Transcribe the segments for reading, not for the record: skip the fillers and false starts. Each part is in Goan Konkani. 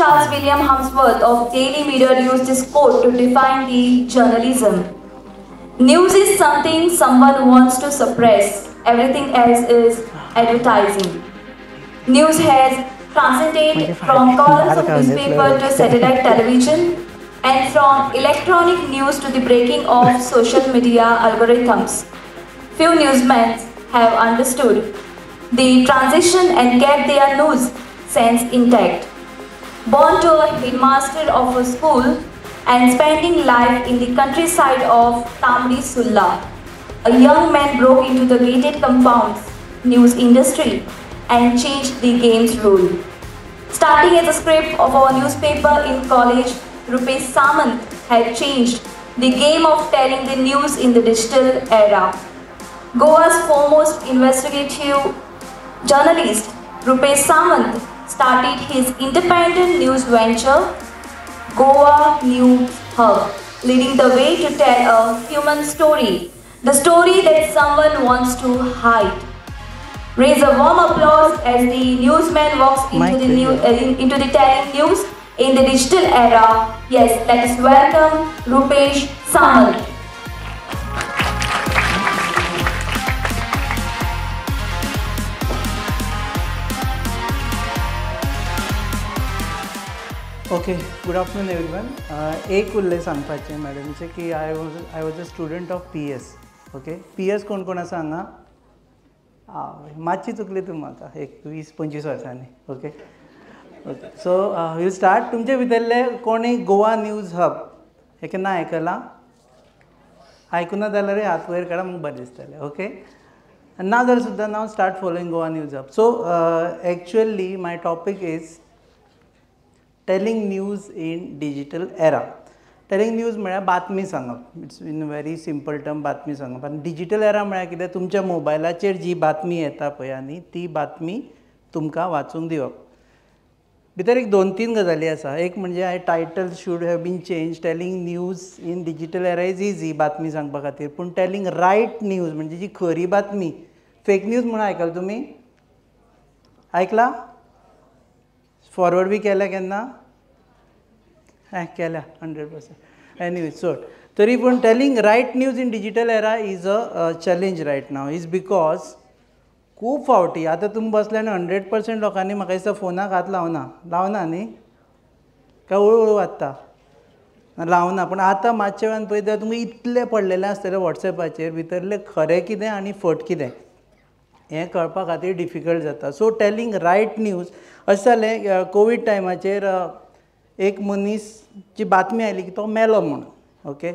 Charles William Harmsworth of Daily Mirror used this quote to define the journalism. News is something someone wants to suppress. Everything else is advertising. News has transcended from columns of newspaper to satellite television and from electronic news to the breaking of social media algorithms. Few newsmen have understood the transition and kept their news sense intact. Born to a headmaster of a school and spending life in the countryside of Tambdi Surla, a young man broke into the gated compounds news industry and changed the game's rule. Starting as a script of our newspaper in college, Rupesh Samant had changed the game of telling the news in the digital era. Goa's foremost investigative journalist, Rupesh Samant, started his independent news venture, Goa News Hub, leading the way to tell a human story, the story that someone wants to hide. Raise a warm applause as the newsman walks into the telling news in the digital era. Yes, let us welcome Rupesh Samant. Okay, good afternoon everyone. एक उरलें सांगपाचें मॅडमचें की I was a student of P S. Okay, P S कोण कोण आसा हांगा? मातशी चुकली तूं म्हाका एक 20-25 वर्सांनी. Okay okay, so we'll start. तुमचे भितरले कोणी गोवा न्यूज हब हें केन्ना आयकलां? आयकुना जाल्यार हात वयर काडा, म्हाका बरें दिसतलें. ओके, ना जाल्यार सुद्दां now start following Goa news hub. So actually my topic is telling news in digital era. Telling news म्हळ्यार बातमी सांगप. It's in very simple term बातमी सांगप. आनी डिजीटल एरा म्हळ्यार कितें, तुमच्या मोबायलाचेर जी बातमी येता पळय आनी ती बातमी तुमकां वाचूंक दिवप. भितर एक 2-3 गजाली आसा. एक म्हणजे I title should have been change. Telling news in digital era is easy बातमी सांगपा खातीर, पूण टेलिंग रायट न्यूज म्हणजे जी खरी बातमी. फेक न्यूज म्हणून आयकला तुमी? आयकला? फॉरवर्ड बी केल्या केन्ना? केल्या 100%. एनिवे सोड. तरी पूण telling right news in digital era is a challenge right now, is because खूब फावटी आतां तुमी बसले आनी 100% लोकांनी म्हाका दिसता फोनाक हात लावना. लावना न्ही? काय हळू हळू वाचता? लावना. पूण आतां मातशे वेळान पळयत जाल्यार तुमकां इतलें पडलेलें आसतलें वॉट्सएपाचेर, भितरलें खरें कितें आनी फट कितें हें कळपा खातीर डिफिकल्ट जाता. सो टेलिंग रायट न्यूज अशें जालें, कोवीड टायमाचेर एक मनीसची बातमी आयली की तो मेलो म्हणून. ओके,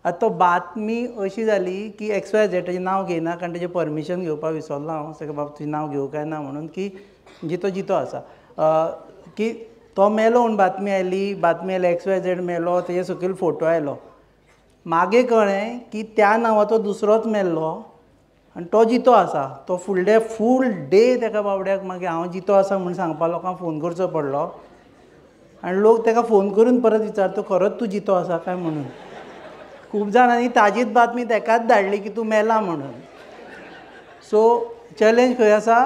आतां तो बातमी अशी जाली की एक्स वाय झेड, ताजें नांव घेयना कारण ताजें परमिशन घेवपाक विसरलो हांव, सगळें बाब तुजें नांव घेवं काय ना म्हणून, की जितो जितो आसा की तो मेलो म्हूण बातमी आयली. बातमी आयली एक्स वाय झेड मेलो, तेजे सकयल फोटो आयलो. मागीर कळ्ळें की त्या नांवाचो दुसरोच मेल्लो आनी तो जितो आसा. तो फुडले फूल डे ताका बाबड्याक मागीर हांव जितो आसा म्हूण सांगपाक लोकांक फोन करचो पडलो. आनी लोक ताका फोन करून परत विचारता खरोच तूं जितो आसा काय म्हणून. खूब जाणांनी ताजीच बातमी ताकाच धाडली की तूं मेला म्हणून. सो चॅलेंज खंय आसा,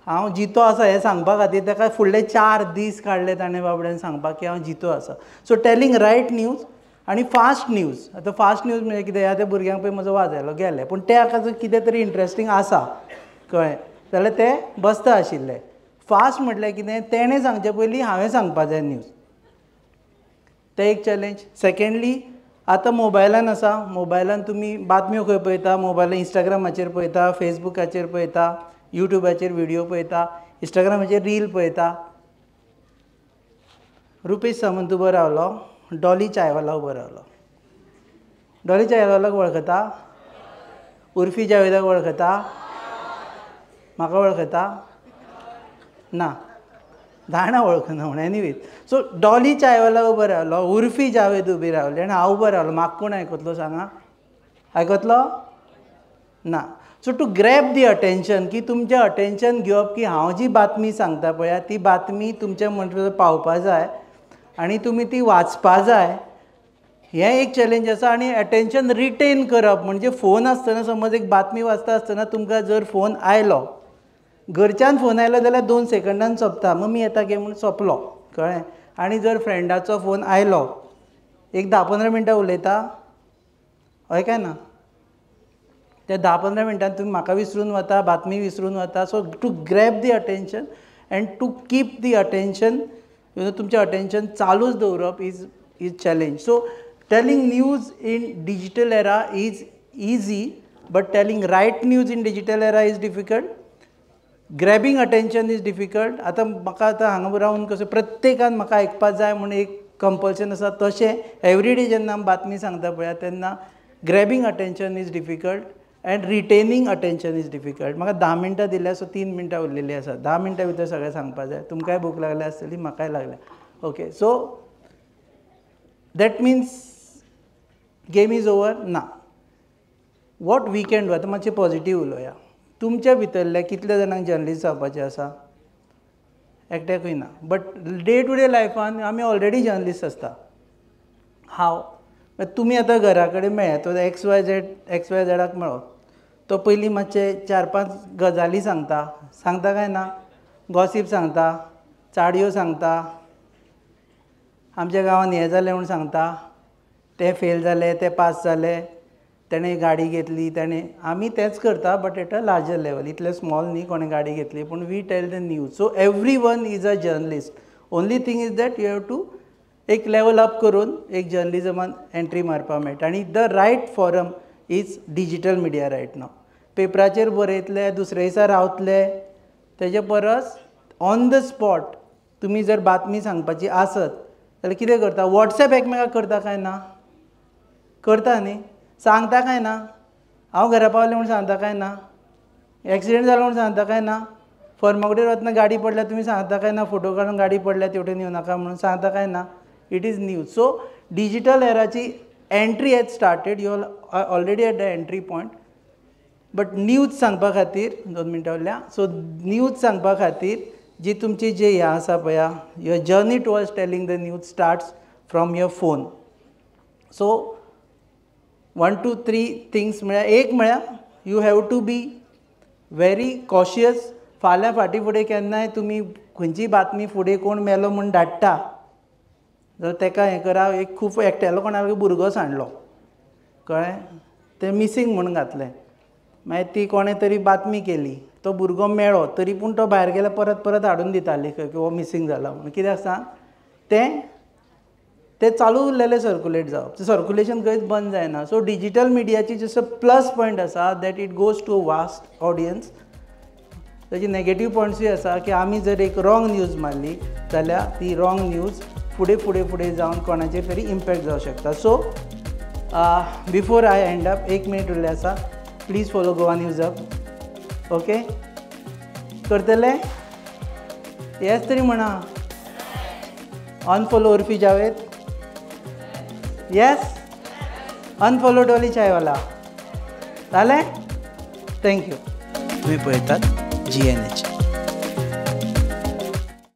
हांव जितो आसा हें सांगपा खातीर ताका फुडले 4 दीस काडले ताणें बाबड्यान सांगपाक की हांव जितो आसा. सो टेलिंग रायट न्यूज आनी फास्ट न्यूज. आतां फास्ट न्यूज म्हणजे कितें, आतां भुरग्यांक पळय म्हजो वाज आयलो गेले, पूण ते आतां कितें तरी इंट्रस्टींग आसा कळ्ळें जाल्यार ते बसता आशिल्ले. फास्ट म्हटल्यार कितें, तेणें सांगचे पयलीं हांवें सांगपा जाय न्यूज. तें एक चॅलेंज. सेकेंडली आतां मोबायलान आसा, मोबायलान तुमी बातम्यो खंय पळयता, मोबायलान इंस्टाग्रामाचेर पळयता, फेसबुकाचेर पळयता, युट्यूबाचेर व्हिडियो पळयता, इंस्टाग्रामाचेर रील पळयता. रुपेश सामंत उबो रावलो, डॉली चायवाला उबो रावलो. डॉली चायवालाक वळखता? उर्फी जावेदाक वळखता? म्हाका वळखता? ना, जाणा वळखना म्हूण. एनिवेज, सो डॉली चायवाला उबो रावलो, उर्फी जावेद उबी रावली आनी हांव उबो रावलो. म्हाका कोण आयकतलो सांगा? आयकतलो ना. So to grab the attention, की तुमचें अटेंशन घेवप की हांव जी बातमी सांगता पळया ती बातमी तुमच्या म्हणटा पावपा जाय आनी तुमी ती वाचपा जाय, हें एक चॅलेंज आसा. आनी अटेंशन रिटेन करप म्हणजे फोन आसतना समज एक बातमी वाचता आसतना तुमकां जर फोन आयलो, घरच्यान फोन आयलो जाल्यार 2 सेकंडान सोंपता, मम्मी येता गे म्हूण सोंपलो, कळ्ळें. आनी जर फ्रेंडाचो फोन आयलो एक 10-15 मिनटां उलयता, हय काय ना, त्या 10-15 मिनटान तुमी म्हाका विसरून वता, बातमी विसरून वता. So to grab the attention and to keep the attention, you know, तुमचें अटेंशन चालूच दवरप is challenge. So telling news in digital era is easy, but telling right news in digital era is difficult. Grabbing attention is difficult. आतां म्हाका आतां हांगा रावन कसो प्रत्येकान म्हाका आयकपाक जाय म्हूण एक कंपल्शन आसा, तशें एवरीडे जेन्ना आमी बातमी सांगता पळया तेन्ना grabbing attention is difficult and retaining attention is difficult. म्हाका 10 मिनटां दिल्या, सो 3 मिनटां उरलेलीं आसा. 10 मिनटां भितर सगळें सांगपाक जाय. तुमकांय भूक लागल्या आसतली, म्हाकाय लागल्या. Okay, so that means game is over ना. What we can do, आतां मातशें पॉजिटीव उलोवया. तुमच्या भितरल्या कितल्या जाणांक जर्नलिस्ट जावपाचें आसा? एकट्याकूय ना. बट डे टू डे लायफान आमी ऑलरेडी जर्नलिस्ट आसता. हांव तुमी आतां घरा कडेन मेळ्ळ्या, तो X Y Z, X Y झेडाक मेळ्ळो, तो पयलीं मातशे 4-5 गजाली सांगता, सांगता काय ना, गॉसीप सांगता, चाडयो सांगता, आमच्या गांवांत हें जालें म्हूण सांगता, ते फेल जाले, ते पास जाले, तेणें गाडी घेतली, तेणें, आमी तेंच करता but at a larger level, इतलें स्मॉल न्ही कोणें गाडी घेतली, पूण we tell the news. So every one is a journalist. Only thing is that you have to एक लेवल अप करून एक जर्नलिजमान एंट्री मारपाक मेळटा. आनी the right forum is digital media right now. पेपराचेर बरयतले, दुसरे दिसा रावतले, तेजे परस ऑन the spot तुमी जर बातमी सांगपाची आसत जाल्यार कितें करता, वॉट्सएप एकमेकाक करता काय ना, करता न्ही, सांगता काय ना, हांव घरा पावलें म्हूण सांगता काय ना, एक्सिडेंट जालो म्हूण सांगता काय ना, फर्मागुडयेर वतना गाडी पडल्या तुमी सांगता काय ना, फोटो काडून गाडी पडल्या तेवटेन येवं नाका म्हणून सांगता काय ना. It is news. So digital एराची entry has started, you are already at the entry point. But news सांगपा खातीर 2 मिनटां उरल्या. सो न्यूज सांगपा खातीर जी तुमची जे हें आसा पळया, your journey towards telling the news starts from your phone. So 1 2 3 things म्हळ्यार, एक म्हळ्यार you have to be very cautious. फाल्यां फाटीं फुडें केन्नाय तुमी खंयची बातमी फुडें कोण मेलो म्हूण धाडटा जाल्यार तेका हें करा. एक खूब एकट्यालो कोणाक भुरगो सांडलो, कळ्ळें, तें मिसींग म्हूण घातलें, मागीर ती कोणें तरी बातमी केली, तो भुरगो मेळ्ळो, तरी पूण तो भायर गेल्यार परत परत हाडून दिताली खंय की हो मिसींग जाला म्हणून. कित्याक सांग, तें तें चालू उरलेलें सर्कुलेट जावप, सर्कुलेशन खंयच बंद जायना. सो डिजीटल मिडियाची जसो प्लस पॉयंट आसा that it goes to vast audience, ताची नेगेटीव पॉयंट्सूय आसा की आमी जर एक रॉंग न्यूज मारली जाल्यार ती रॉंग न्यूज फुडें फुडें फुडें जावन कोणाचेर तरी इम्पॅक्ट जावंक शकता. So before I end up, 1 minute उरलें आसा, please follow Goa news up. Okay करतले? येस तरी म्हणा. Unfollow Urfi Javed, yes, unfollow Dolly Chaiwala. जालें? Thank you. तुमी पळयतात GNH.